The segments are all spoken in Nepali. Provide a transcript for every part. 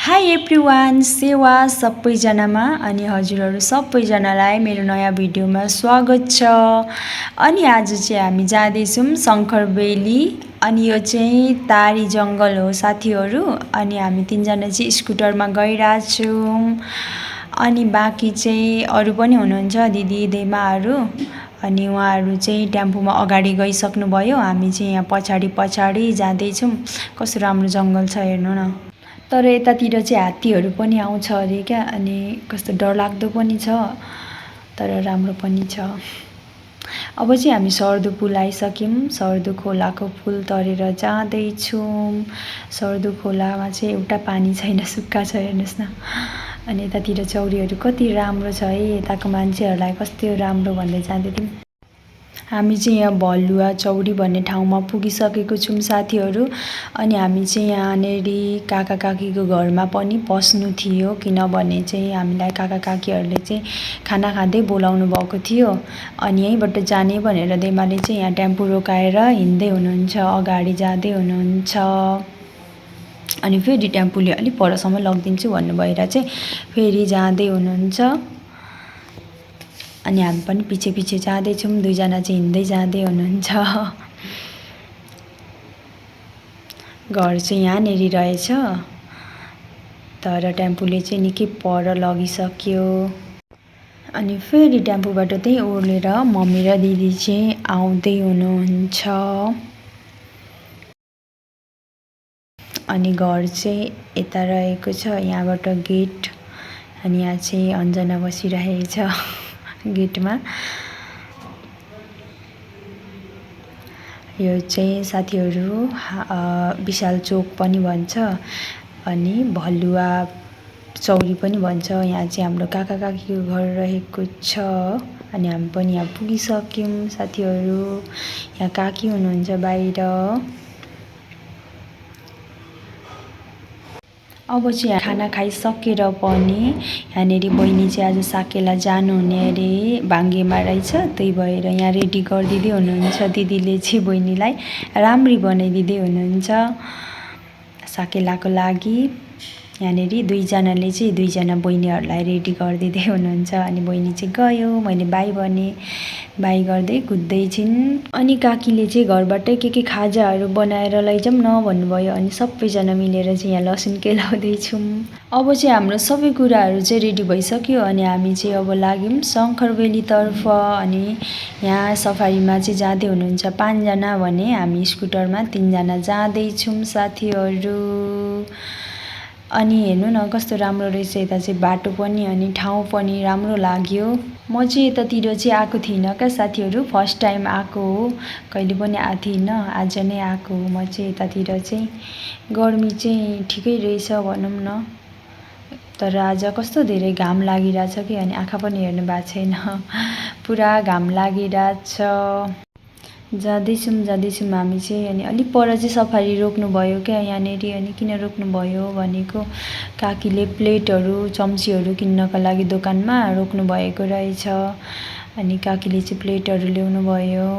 हाई एभ्रिवान, सेवा सबैजनामा अनि हजुरहरू सबैजनालाई मेरो नयाँ भिडियोमा स्वागत छ। अनि आज चाहिँ हामी जाँदैछौँ शङ्करबेली। अनि यो चाहिँ तारी जङ्गल हो साथीहरू। अनि हामी तीनजना चाहिँ स्कुटरमा गइरहेछौँ। अनि बाँकी चाहिँ अरू पनि हुनुहुन्छ दिदी देमाहरू। अनि उहाँहरू चाहिँ टेम्पोमा अगाडि गइसक्नुभयो। हामी चाहिँ यहाँ पछाडि जाँदैछौँ। कस्तो राम्रो जङ्गल छ हेर्नु न। तर यतातिर चाहिँ हात्तीहरू पनि आउँछ अरे क्या। अनि कस्तो डरलाग्दो पनि छ तर राम्रो पनि छ। अब चाहिँ हामी सर्दु पुल आइसक्यौँ। सर्दु खोलाको पुल तरेर जाँदैछौँ। सर्दु खोलामा चाहिँ एउटा पानी छैन, सुक्खा छ हेर्नुहोस् न। अनि यतातिर चौरीहरू कति राम्रो छ है। यताको मान्छेहरूलाई कस्तो राम्रो भन्दै जाँदै थियौँ। हामी चाहिँ यहाँ भलुवा चौरी भन्ने ठाउँमा पुगिसकेको छौँ साथीहरू। अनि हामी चाहिँ यहाँनेरि काका काकीको घरमा पनि पस्नु थियो, किनभने चाहिँ हामीलाई काका काकीहरूले चाहिँ खाना खाँदै बोलाउनु भएको थियो। अनि यहीँबाट जाने भनेर देमाले चाहिँ यहाँ टेम्पो रोकाएर हिँड्दै हुनुहुन्छ, अगाडि जाँदै हुनुहुन्छ। अनि फेरि टेम्पोले अलिक परसम्म लगिदिन्छु भन्नुभएर चाहिँ फेरि जाँदै हुनुहुन्छ। अनि हामी पनि पछि जाँदैछौँ। दुईजना चाहिँ हिँड्दै जाँदै हुनुहुन्छ। घर चाहिँ यहाँनेरि रहेछ तर टेम्पोले चाहिँ निकै पर लगिसक्यो। अनि फेरि टेम्पोबाट त्यही ओर्लेर मम्मी र दिदी चाहिँ आउँदै हुनुहुन्छ। अनि घर चाहिँ यता रहेको छ, यहाँबाट गेट। अनि यहाँ चाहिँ अन्जना बसिरहेको छ गेटमा। यो चाहिँ साथीहरू विशाल चोक पनि भन्छ अनि भलुवा चौरी पनि भन्छ। यहाँ चाहिँ हाम्रो काका काकीको घर रहेको छ। अनि हामी पनि यहाँ पुगिसक्यौँ साथीहरू। यहाँ काकी हुनुहुन्छ बाहिर। अब चाहिँ खाना खाइसकेर पनि यहाँनेरि बहिनी चाहिँ आज साकेला जानुहुने अरे, भाङ्गेमा रहेछ। त्यही भएर यहाँ रेडी गरिदिँदै हुनुहुन्छ। दिदीले चाहिँ बहिनीलाई राम्ररी बनाइदिँदै हुनुहुन्छ साकेलाको लागि। यहाँनेरि दुईजनाले चाहिँ दुईजना बहिनीहरूलाई रेडी गरिदिँदै हुनुहुन्छ। अनि बहिनी चाहिँ गयो, मैले बाई भने, बाई गर्दै कुद्दै छिन्। अनि काकीले चाहिँ घरबाटै के खाजाहरू बनाएर लैजाउँ न भन्नुभयो। अनि सबैजना मिलेर चाहिँ यहाँ लसुन केलाउँदैछौँ। अब चाहिँ हाम्रो सबै कुराहरू चाहिँ रेडी भइसक्यो। अनि हामी चाहिँ अब लाग्यौँ शङ्करबेलीतर्फ। अनि यहाँ सफारीमा चाहिँ जाँदै हुनुहुन्छ 5 जना भने हामी स्कुटरमा 3 जना जाँदैछौँ साथीहरू। अनि हेर्नु न कस्तो राम्रो रहेछ यता चाहिँ बाटो पनि अनि ठाउँ पनि राम्रो लाग्यो। म चाहिँ यतातिर चाहिँ आएको थिइनँ क्या साथीहरू, फर्स्ट टाइम आएको हो। कहिले पनि आएको थिइनँ, आज नै आएको हो म चाहिँ यतातिर चाहिँ। गर्मी चाहिँ ठिकै रहेछ भनौँ न। तर आज कस्तो धेरै घाम लागिरहेछ कि। अनि आँखा पनि हेर्नु भएको छैन, पुरा घाम लागिरहेछ। जाँदैछौँ हामी चाहिँ। अनि अलिक पर चाहिँ सफारी रोक्नुभयो क्या यहाँनेरि। अनि किन रोक्नुभयो भनेको काकीले प्लेटहरू चम्चीहरू किन्नको लागि दोकानमा रोक्नुभएको रहेछ। अनि काकीले चाहिँ प्लेटहरू ल्याउनु भयो।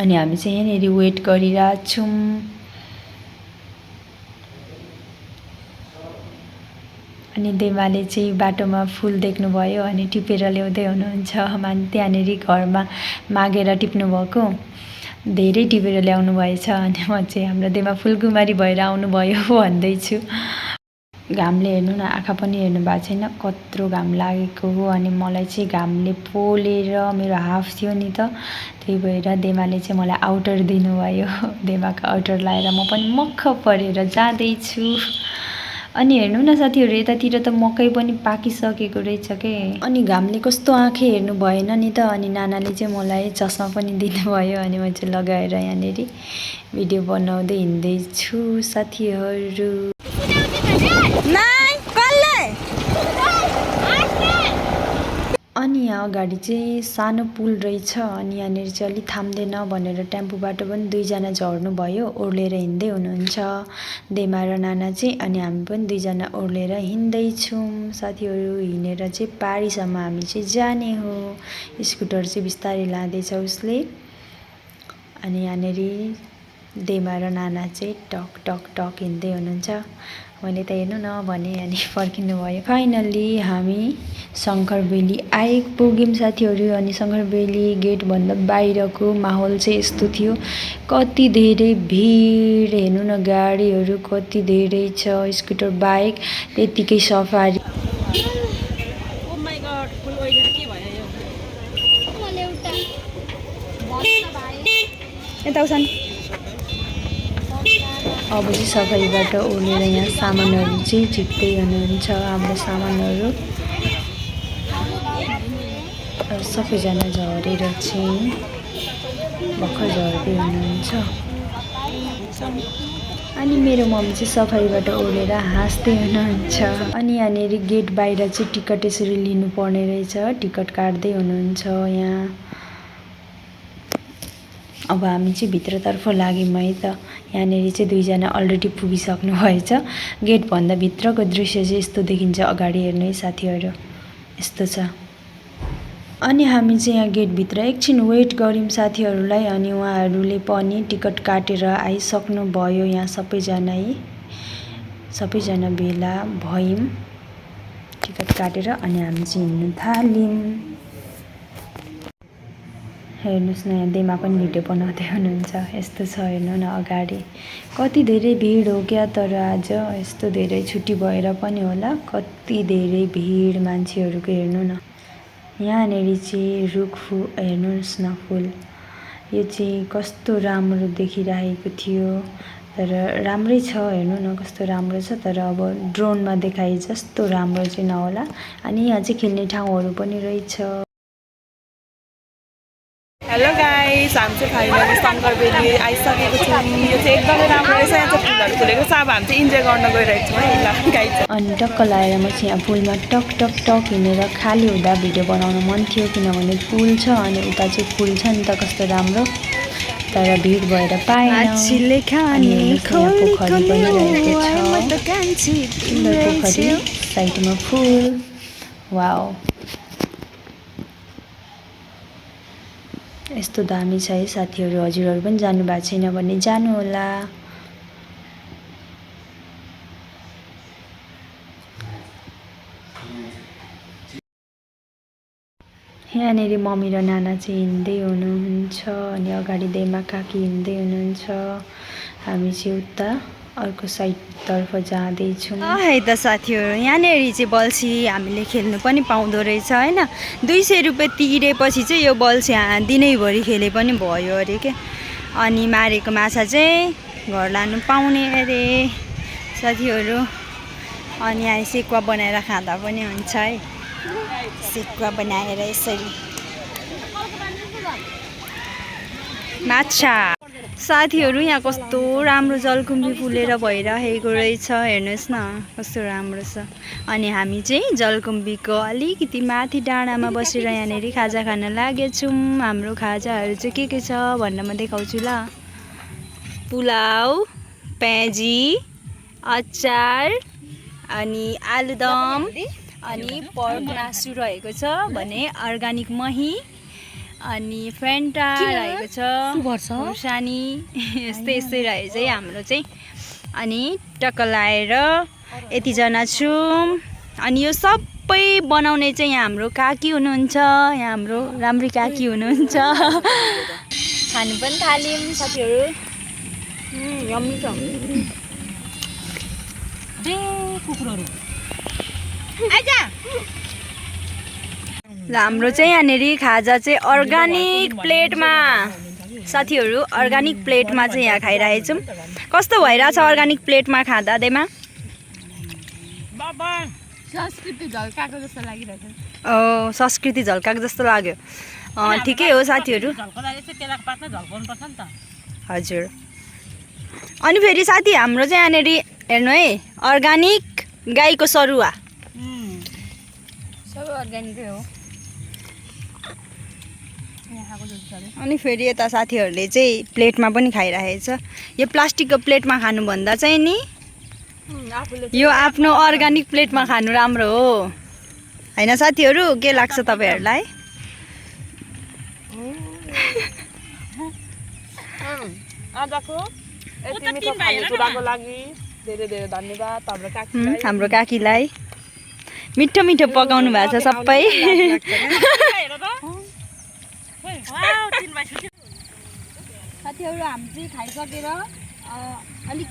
अनि हामी चाहिँ यहाँनेरि वेट गरिरहेछौँ। अनि देमाले चाहिँ बाटोमा फुल देख्नुभयो अनि टिपेर ल्याउँदै हुनुहुन्छ। त्यहाँनेरि घरमा मागेर टिप्नुभएको, धेरै टिपेर ल्याउनु भएछ। अनि म चाहिँ हाम्रो देमा फुलकुमारी भएर आउनुभयो भन्दैछु। घामले हेर्नु न, आँखा पनि हेर्नु भएको छैन, कत्रो घाम लागेको हो। अनि मलाई चाहिँ घामले पोलेर मेरो हाफ थियो नि त, त्यही भएर देमाले चाहिँ मलाई आउटर दिनुभयो। देमाको आउटर लाएर म पनि मक्ख परेर जाँदैछु। अनि हेर्नु न साथीहरू, यतातिर त मकै पनि पाकिसकेको रहेछ के। अनि घामले कस्तो आँखे हेर्नु भएन नि त। अनि नानाले चाहिँ मलाई चस्मा पनि दिनुभयो। अनि म चाहिँ लगाएर यहाँनेरि भिडियो बनाउँदै हिँड्दैछु साथीहरू। अनि यहाँ अगाडि चाहिँ सानो पुल रहेछ। अनि यहाँनेरि चाहिँ अलिक थाम्दैन भनेर टेम्पोबाट पनि 2 जना झर्नुभयो, ओर्लेर हिँड्दै हुनुहुन्छ देमा र नाना चाहिँ। अनि हामी पनि 2 जना ओर्लेर हिँड्दैछौँ साथीहरू। हिँडेर चाहिँ पारीसम्म हामी चाहिँ जाने हो। स्कुटर चाहिँ बिस्तारै लाँदैछ उसले। अनि यहाँनेरि देमा र नाना चाहिँ टक टक टक हिँड्दै हुनुहुन्छ। मैले त हेर्नु न भने अनि फर्किनु भयो। फाइनल्ली हामी शङ्करबेली आइपुग्यौँ साथीहरू। अनि शङ्करबेली गेटभन्दा बाहिरको माहौल चाहिँ यस्तो थियो, कति धेरै भिड हेर्नु न, गाडीहरू कति धेरै छ, स्कुटर बाइक त्यतिकै सफारी। अब चाहिँ सफारीबाट ओर्लेर यहाँ सामानहरू चाहिँ झिक्दै हुनुहुन्छ। हाम्रो सामानहरू सबैजना झरेर चाहिँ भर्खर झर्दै हुनुहुन्छ। अनि मेरो मम्मी चाहिँ सफारीबाट ओर्लेर हाँस्दै हुनुहुन्छ। अनि यहाँनिर गेट बाहिर चाहिँ टिकट यसरी लिनुपर्ने रहेछ, टिकट काट्दै हुनुहुन्छ यहाँ। अब हामी चाहिँ भित्रतर्फ लाग्यौँ है त। यहाँनिर चाहिँ दुईजना अलरेडी पुगिसक्नु भएछ। गेटभन्दा भित्रको दृश्य चाहिँ यस्तो देखिन्छ, अगाडि हेर्नु है साथीहरू, यस्तो छ। अनि हामी चाहिँ यहाँ गेटभित्र एकछिन वेट गऱ्यौँ साथीहरूलाई। अनि उहाँहरूले पनि टिकट काटेर आइसक्नु भयो। यहाँ सबैजना भेला भयौँ टिकट काटेर। अनि हामी चाहिँ हिँड्नु थाल्यौँ। हेर्नुहोस् न, यहाँ देमा पनि भिडियो बनाउँदै हुनुहुन्छ। यस्तो छ हेर्नु न अगाडि, कति धेरै भिड हो क्या। तर आज यस्तो धेरै छुट्टी भएर पनि होला, कति धेरै भिड मान्छेहरूको हेर्नु न। यहाँनिर चाहिँ रुख हेर्नुहोस् न, फुल यो चाहिँ कस्तो राम्रो देखिरहेको थियो। तर राम्रै छ, हेर्नु न कस्तो राम्रो छ। तर अब ड्रोनमा देखाए जस्तो राम्रो चाहिँ नहोला। अनि यहाँ चाहिँ खेल्ने ठाउँहरू पनि रहेछ। हेलो गाइस, हामी चाहिँ फाइनली शङ्करबेली आइसकेको छौँ। यो चाहिँ एकदमै राम्रो रहेछ। यहाँ चाहिँ फुलहरू फुलेको छ। अब हामी चाहिँ इन्जोय गर्न गइरहेको छौँ है गाइस। अनि टक्क लगाएर म चाहिँ यहाँ पुलमा टक टक टक हिँडेर खाली हुँदा भिडियो बनाउन मन थियो, किनभने पुल छ अनि उता चाहिँ पुल छ नि त कस्तो राम्रो। तर भिड भएर पाएन। पोखरी पनि रहेको छ, सुन्दर पोखरी, साइडमा फुल। वाउ, यस्तो दामी छ है साथीहरू। हजुरहरू पनि जानु भएको छैन भने जानु होला। यहाँनिर मम्मी र नाना चाहिँ हिँड्दै हुनुहुन्छ। अनि अगाडि देमा काकी हिँड्दै हुनुहुन्छ। हामी चाहिँ उता अर्को साइडतर्फ जाँदैछौँ। है त साथीहरू, यहाँनिर चाहिँ बल्छी हामीले खेल्नु पनि पाउँदो रहेछ होइन। 200 रुपियाँ तिरेपछि चाहिँ यो बल्छी दिनैभरि खेले पनि भयो अरे के। अनि मारेको माछा चाहिँ घर लानु पाउने अरे साथीहरू। अनि यहाँ सेकुवा बनाएर खाँदा पनि हुन्छ है, सेकुवा बनाएर यसरी माछा। साथीहरू यहाँ कस्तो राम्रो जलकुम्भी फुलेर भइरहेको रहेछ, हेर्नुहोस् न कस्तो राम्रो छ। अनि हामी चाहिँ जलकुम्भीको अलिकति माथि डाँडामा बसेर यहाँनिर खाजा खान लागेछौँ। हाम्रो खाजाहरू चाहिँ के छ भनेर म देखाउँछु ल। पुलाउ, प्याजी, अचार, अनि आलुदम, अनि पर्क मासु रहेको छ भने अर्ग्यानिक मही, अनि फेन्टा रहेको छ, खुर्सानी, यस्तै रहेछ है हाम्रो चाहिँ। अनि टक्क लाएर यतिजना छौँ। अनि यो सबै बनाउने चाहिँ यहाँ हाम्रो काकी हुनुहुन्छ, यहाँ हाम्रो राम्री काकी हुनुहुन्छ। खानु पनि थाल्यौँ साथीहरू। यम्मी छ। ल हाम्रो चाहिँ यहाँनिर खाजा चाहिँ अर्ग्यानिक प्लेटमा साथीहरू, अर्ग्यानिक प्लेटमा चाहिँ यहाँ खाइरहेछौँ। कस्तो भइरहेछ अर्ग्यानिक प्लेटमा खाँदा देमा? संस्कृति झल्काएको जस्तो लागिरहेछ। संस्कृति झल्काएको जस्तो लाग्यो। ठिकै हो साथीहरू। हजुर। अनि फेरि साथी हाम्रो चाहिँ यहाँनिर हेर्नु है, अर्ग्यानिक गाईको सरुवा सबै अर्ग्यानिकै हो। अनि फेरि यता साथीहरूले चाहिँ प्लेटमा पनि खाइरहेछ। यो प्लास्टिकको प्लेटमा खानुभन्दा चाहिँ नि यो आफ्नो अर्ग्यानिक प्लेटमा खानु राम्रो हो हैन साथीहरू? के लाग्छ तपाईहरुलाई? आजको यति मिठो खानेकुराको लागि धेरै धेरै धन्यवाद हाम्रो काकीलाई। हाम्रो काकीलाई मिठो मिठो पकाउनु भएको छ सबै। साथीहरू हामी चाहिँ खाइसकेर अलिक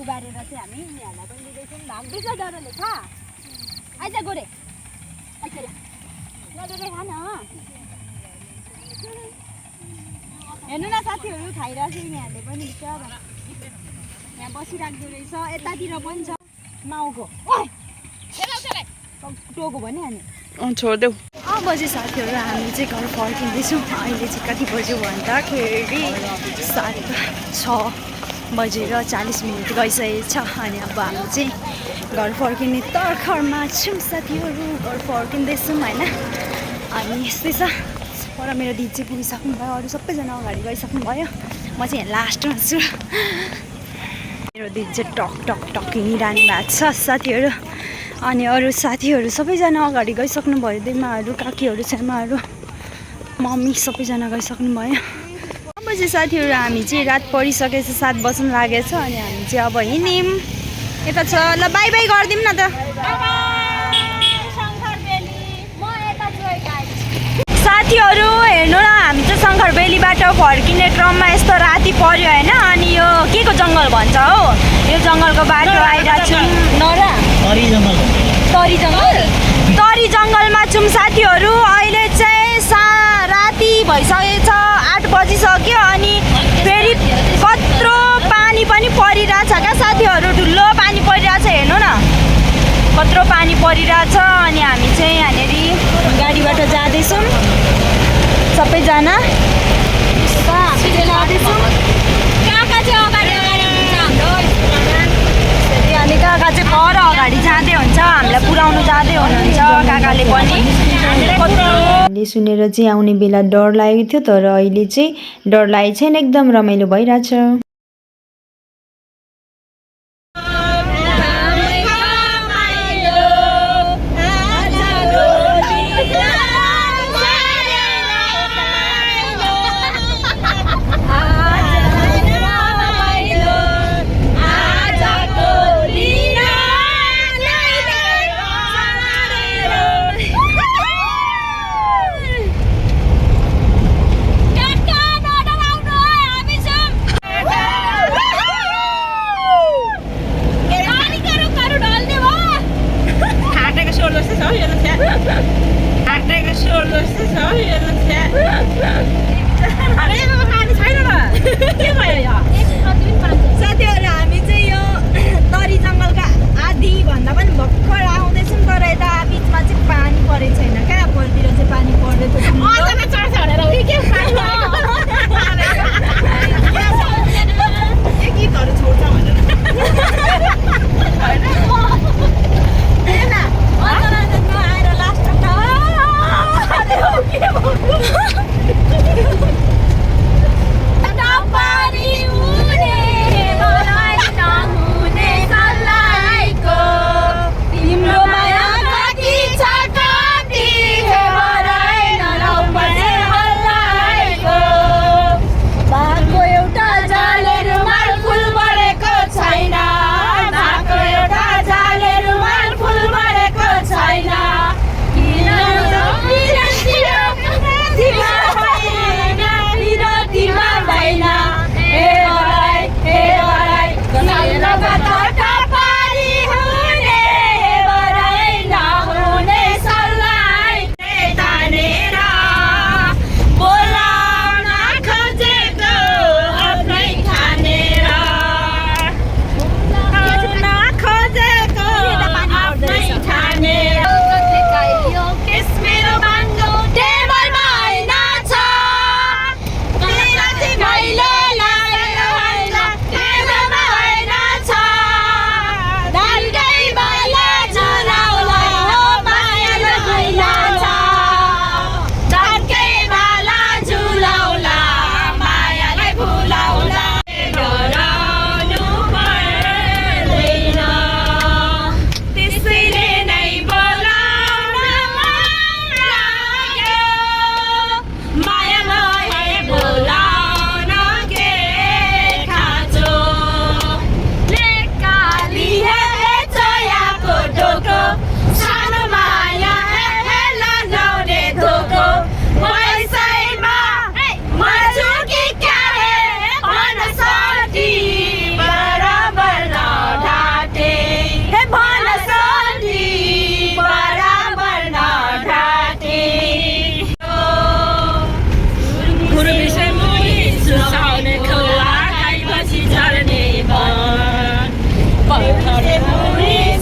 उबारेर चाहिँ हामी यिनीहरूलाई पनि दिँदैछौँ। भाग्दैछ डरले खा आइज गोरे डरले खा न। हेर्नु न साथीहरू खाइरहेको छ यिनीहरूले पनि बिचरा यहाँ बसिराख्दो रहेछ। यतातिर पनि छ माउको टोको भनिहाल्ने छोडिदेऊ। बजे साथीहरू हामी चाहिँ घर फर्किँदैछौँ। अहिले चाहिँ कति बज्यो भन्दाखेरि 7:06:40 गइसकेको छ। अनि अब हामी चाहिँ घर फर्किने तर्खरमा छौँ साथीहरू। घर फर्किँदैछौँ होइन। अनि यस्तै छ। पर मेरो दिदी चाहिँ पुगिसक्नु भयो, अरू सबैजना अगाडि गइसक्नु भयो। म चाहिँ यहाँ लास्टमा छु। मेरो दिदी चाहिँ टक टक टक हिँडिरहनु भएको छ साथीहरू। अनि अरू साथीहरू सबैजना अगाडि गइसक्नु भयो। दिमाहरू काकीहरू छेमाहरू मम्मी सबैजना गइसक्नु भयो। अब चाहिँ साथीहरू हामी चाहिँ रात परिसकेको छ, 7 बज्न लागेछ। अनि हामी चाहिँ अब हिँड्यौँ यता छ। ल बाई बाई गरिदिउँ न त साथीहरू। हेर्नु न हामी चाहिँ शङ्करबेलीबाट फर्किने क्रममा यस्तो राति पर्यो होइन। अनि यो के को जङ्गल भन्छ हौ, यो जङ्गलको बाटो आइरहेको छौँ। तरी जङ्गलमा छौँ साथीहरू। अहिले चाहिँ राति भइसकेको छ, 8 बजिसक्यो। अनि फेरि कत्रो पानी पनि परिरहेछ क्या साथीहरू। ठुलो पानी परिरहेछ हेर्नु न, कत्रो पानी परिरहेछ। अनि हामी चाहिँ यहाँनिर गाडीबाट जाँदैछौँ सबैजना। अनि काका चाहिँ पर अगाडि जाँदै हुन्छ, हामीलाई पुऱ्याउनु जाँदै हुनुहुन्छ काकाले पनि। हामीले सुनेर चाहिँ आउने बेला डर लागेको थियो, तर अहिले चाहिँ डर लागेको छैन, एकदम रमाइलो भइरहेछ।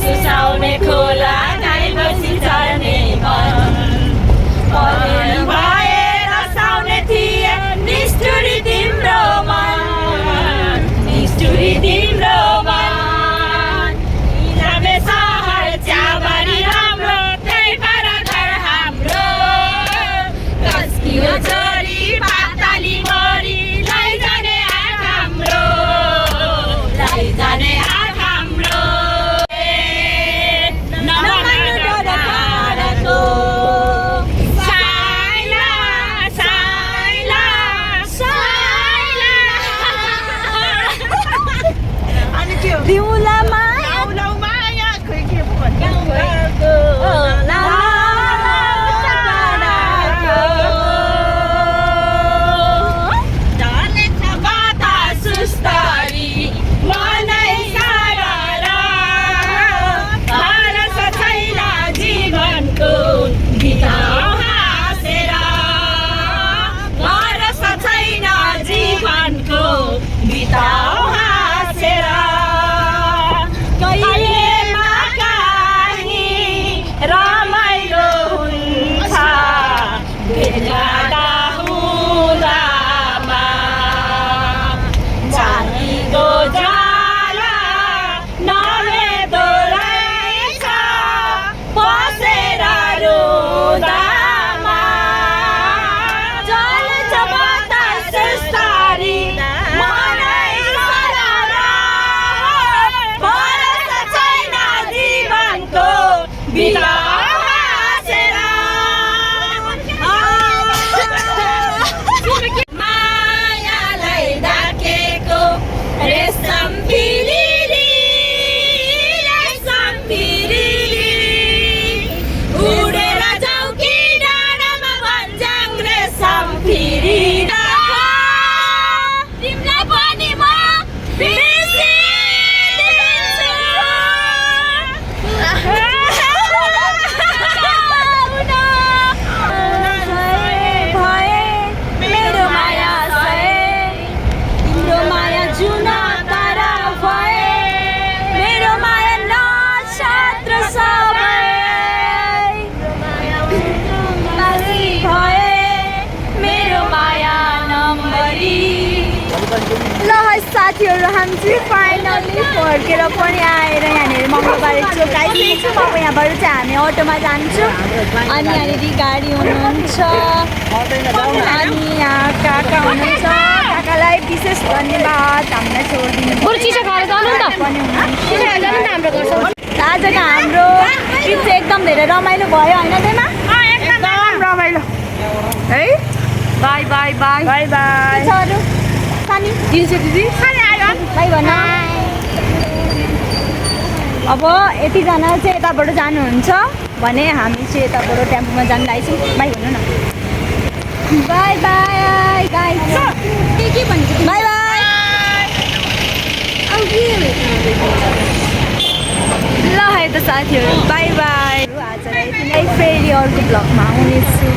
सुसाउने खोला गाई बसी चढ्ने मन भएर साउने थिए निष्ठुरी तिम्रो मन निष्ठुरी तिम्रो मन इलामे सहर चियाबारी राम्रो त्यही पर घर हाम्रो कस्कियो छोरी पाताली मोरी लैजाने आँट हाम्रो लैजाने आँट हाम्रो नमान्नु डर काँडाको साइला साइला साइला अनि के हो दिउला माया औलाउ माया खोइ के पो भन्नु ढलेछ बातास सुस्तरी मनै सारा भरस छैन जीवनको बिताउ हाँसेर भरस छैन जीवनको बिताउ हाँसेर कहिलेमा काहीँ रमाइलो हुन्छ भेटघाटा हुँदामा जानीको जाला नभेदो रहेछ बसेर रुँदामा जल्छ बतास सुस्तरी मनै सरला भरस छैन जीवनको बिताउ हाँसेर मायालाई ढाकेको रेशम पिरिरी रेशम पिरिरी उडेर जाऊ कि डाँडामा भन्ज्याङ रेशम पिरिरी तिमीलाई पनि म बिर्सिदिन्छु मेरो माया सहे तिम्रो माया जुन तारा भए मेरो माया नक्षत्र सबै तारी भए मेरो माया नम्बरी ल है साथीहरू हामी चाहिँ फाइनली फर्केर पनि आएर यहाँनिर मङ्गलबारे चोक आइसकेको छु। अब यहाँबाट चाहिँ हामी अटोमा जान्छौँ अनि यहाँनिर गाडी हुनुहुन्छ अनि यहाँ काका हुनुहुन्छ। काकालाई विशेष धन्यवाद हामीलाई छोडिदिनु पनि हुनुहुन्छ। आजको हाम्रो ट्रिप चाहिँ एकदम धेरै रमाइलो भयो होइन त्यसमा एकदम रमाइलो है by by by by by अरू सानी दिदी सानी आयो बाई भन। अब यतिजना चाहिँ यताबाट जानुहुन्छ भने हामी चाहिँ यताबाट टेम्पोमा जानु लागेछौँ। बाई भन्नु न। बाई बाई गाइस के भनेको बाई बाई। ल है त साथीहरू बाई बाई। आजलाई फेरि अर्को ब्लगमा आउनेछु।